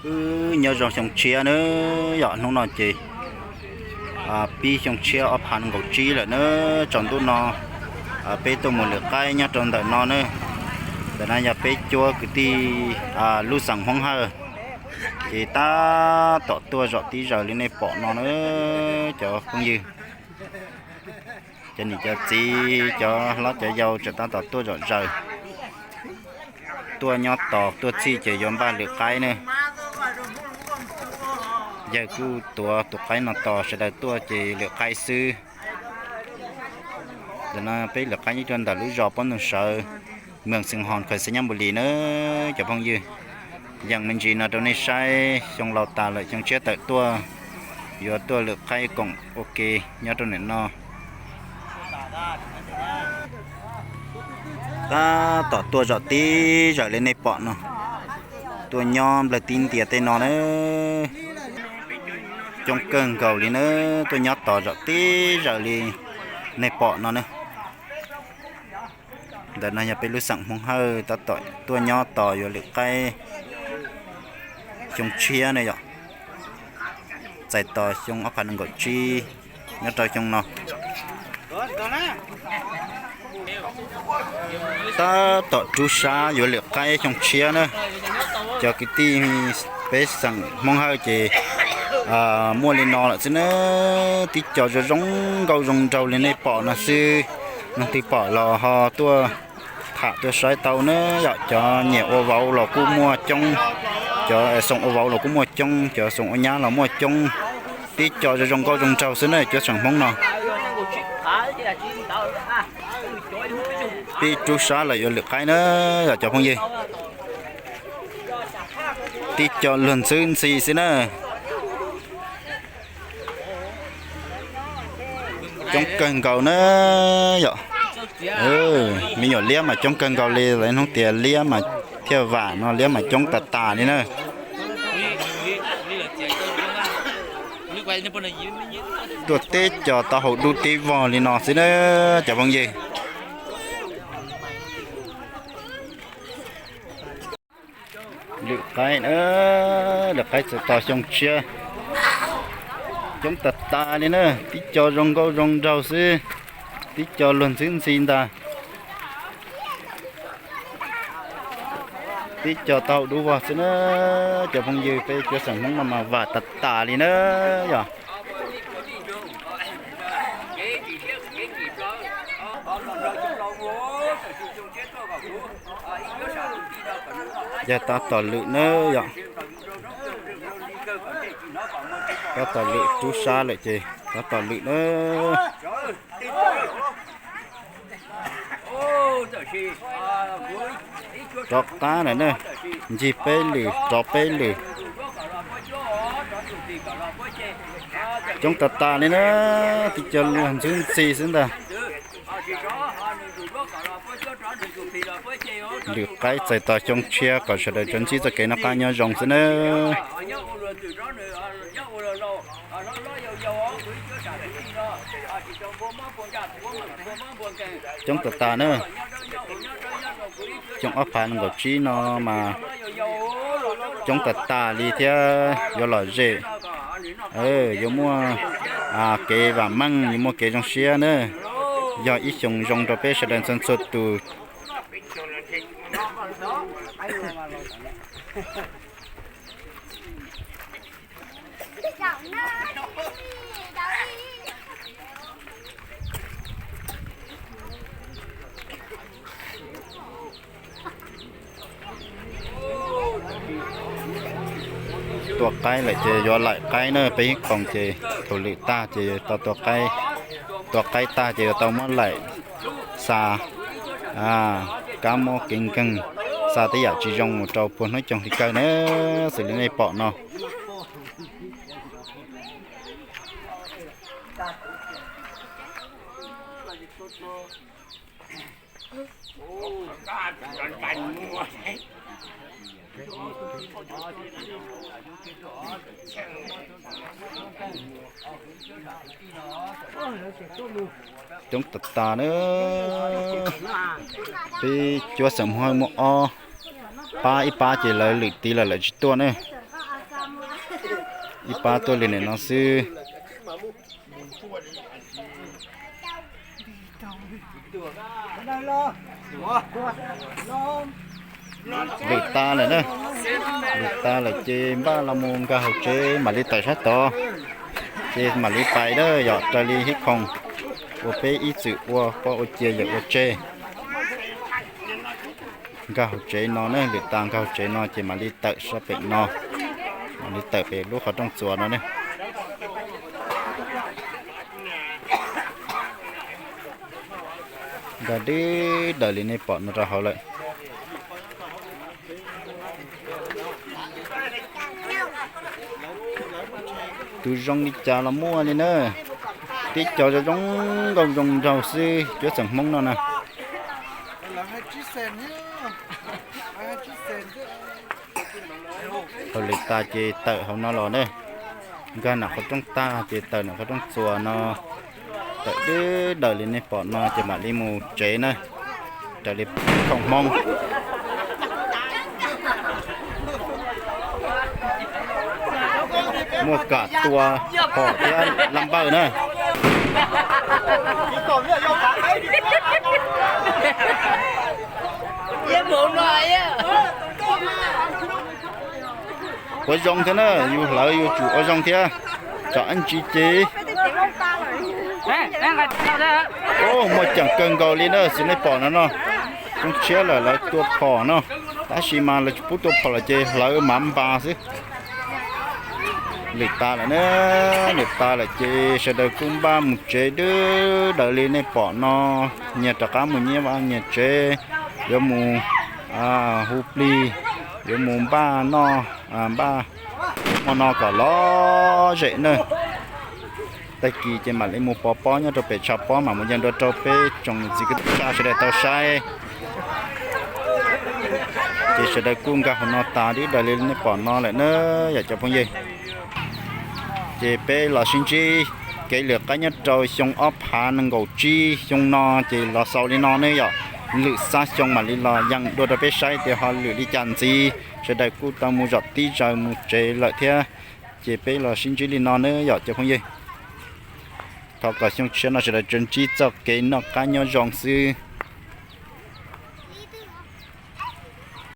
Wb nyob zoo xyoo tshiab nawb yom, hnub no ces pib xyoo tshiab ob phav nees nkaum tsib lawm nawb. Tsaus ntuj no peb tuaj mus lwm qaib nyob rau ntawm no nawb. Ntawm no yog peb cuab kwv tij lub xeem Hmoob Hawj, ces tab tom tuaj zom tib zaws li nej pom no nawb cov phooj ywg. Cov niam cov txiv, cov hlob cov yau tseem tab tom tuaj zom zaws. Tuaj nyob tos tuaj txhij ces yuav npaj lwm qaib ne. Yawg kuj tuav tus qaib no tos sawv daws tuaj ces lwm qaib xwb. Ntawm no peb lwm qaib nyob rau ntawm lub zos Pob Ntoo Sawv, moos Xeev Hos, khaws Xais Nyab Npus Lis nawb cov phooj ywg. Yeej me ntsis no rau nej saib, xyoo laus tas lawm xyoo tshiab tawm tuaj, yuav tuaj lwm qaib koom ua ke nyob rau ntawm no. Tab tom tuaj zom tib zaws li nej pom no, tuaj nyob nplawg tib ntias tej no na. Coob kawg nkaus li na, tuaj nyob tos zom tib zaws li nej pom no na. Ntawm no yog peb lub xeem Hmoob Hawj tab tom tuaj nyob tos yuav lwm qaib xyoo tshiab ne yom, txais tos xyoo ob phav nees nkaum tsib nyob rau xyoo no. Tab tom rub sab yuav lwm qaib xyoo tshiab na. Cov kwv tij peb xeem Hmoob Hawj ces muaj li no lawm xwb na. Tib co zoo zoo nkauj zoo nraug li nej pom no xwb. Leej twg pom los ho tuaj tham tuaj saib tau na yom. Cov nyiam ua vauv los kuj muaj coob, cov xoom ua vauv los kuj muaj coob, cov xoom ua nyab los muaj coob. Tib co zoo zoo nkauj zoo nraug xwb na cov xeem Hmoob no. Pib rub sab lawm yuav lwm qaib na yom cov phooj ywg. Tib co luag ntxwb ntxhi xwb na. Coob kawg nkaus na yom. Me nyuam liab mas coob kawg nkaus li, lawv hnub tias liab mas thiaj vam no, liab mas coob tas tas li na. Tuaj teb co tau hauv dub tib vog li no xwb na cov phooj ywg. Lwm qaib, lwm qaib txais tos xyoo tshiab. Coob tas tas li na, tib co zoo nkauj zoo nraug xwb, tib co luag ntxwb ntxhi ntag. Tib co tau dub vog xwb na. Cov phooj ywg, peb cuab xeem Hmoob no mas vam tas tas li na yom. Yog tab tom lwm na yom. Tab tom lwm rub sab lawm ces tab tom lwm na. Rov qab lawm na, ncig peb lwm rov peb lwm. Coob tas tas li na, tib co luag ntxwb ntxhi xwb ntag. Lwm qaib txais tos xyoo tshiab kom sawv daws tsuas ntsib txoj kev noj qab nyob zoo xwb nawb. Coob tas tas na. Xyoo ob phav nees nkaum tsib no mas coob tas tas li thiab yuav lom zem, yuav muaj kev vam meej, yuav muaj kev zoo siab na. Yog ib xyoo zoo rau peb sawv daws txhua txhua tus. Tua qaib lawm ces yuav laim qaib na, peb ib qoos ces thaum lwm tag ces tau tua qaib, tua qaib tag ces yuav tau muab laim xa kab mob kev nkeeg, xa tej yam tsis zoo mus rau puag hnub coog hli kawg na, xws li nej pom no. Coob tas tas na. Peb cuab xeem Hmoob Hawj muaj ob pab, ib pab ces lawv lwm tid lawm lawv tsis tuaj na. Ib pab tuaj li nim no xwb. Lwm tas lawm na, lwm tas lawm ces npaj los mus nkag hauv tsev mam li tawm sab tod, ces mam li pais na yom, raws li hib khoom uas peb ib txwm ua poj ua cia yawm ua tseg. Nkag hauv tsev no ne, lwm tas nkag hauv tsev no ces mam li tawm sab pem no, mam li tawm pem lub qhov rooj txuas no ne. Nkag deb daws li nej pom no rau hauv lawm. Tus zoo li cas los muaj li na. Tib co zoo zoo nkauj zoo nraug xwb, cuab txeem Hmoob no na. Thaum lwm tas ces tawm hauv no los ne, nkag nram qhov rooj tag ces tawm nram qhov rooj txuas no, tawm deb daws li nej pom no ces mam li mus tsev na, raws li khoom Hmoob. Muaj kam tua phom thiab laj npawj na. Ua zoo thiab na, yus hlawv yus tsum ua zoo thiab, tsam ib ntsis ces. Muaj ceem kawg nkaus li na, xws nej pom no no, xyoo tshiab lawm lawv tua phom no, tab sis mas lawv tsis pub tua phom lawm ces hlawv mas npas xwb. Lwm tas lawm na, lwm tas lawm ces sawv daws kuj npaj mus tsev deb daws li nej pom no, nyias rov qab mus nyias vaj nyias tsev, yuav mus hu plig, yuav mus npaj noj npaj hmo no kom lom zem na. Tag kis ces mam li mus pov pob nyob rau pem tshav pob mam mus yees dua rau peb tsoom niam txiv kwv tij sawv daws tau saib. Ces sawv daws kuj nkag hauv no tas deb daws li nej pom no lawm na yom cov phooj ywg. Ces peb los sib ntsib kev lwm qaib nyob rau xyoo ob phav nees nkaum tsib xyoo no ces los xaus li no ne yom. Lwm xab xyoo mam li los yees dua rau peb saib tias ho lwm li cas ntxiv. Sawv daws kuj tau mus zom tib zaws mus tsev lawm thiab, ces peb los sib ntsib li no ne yom cov phooj ywg. Thov kom xyoo tshiab no sawv daws tsuas ntsib txoj kev noj qab nyob zoo xwb.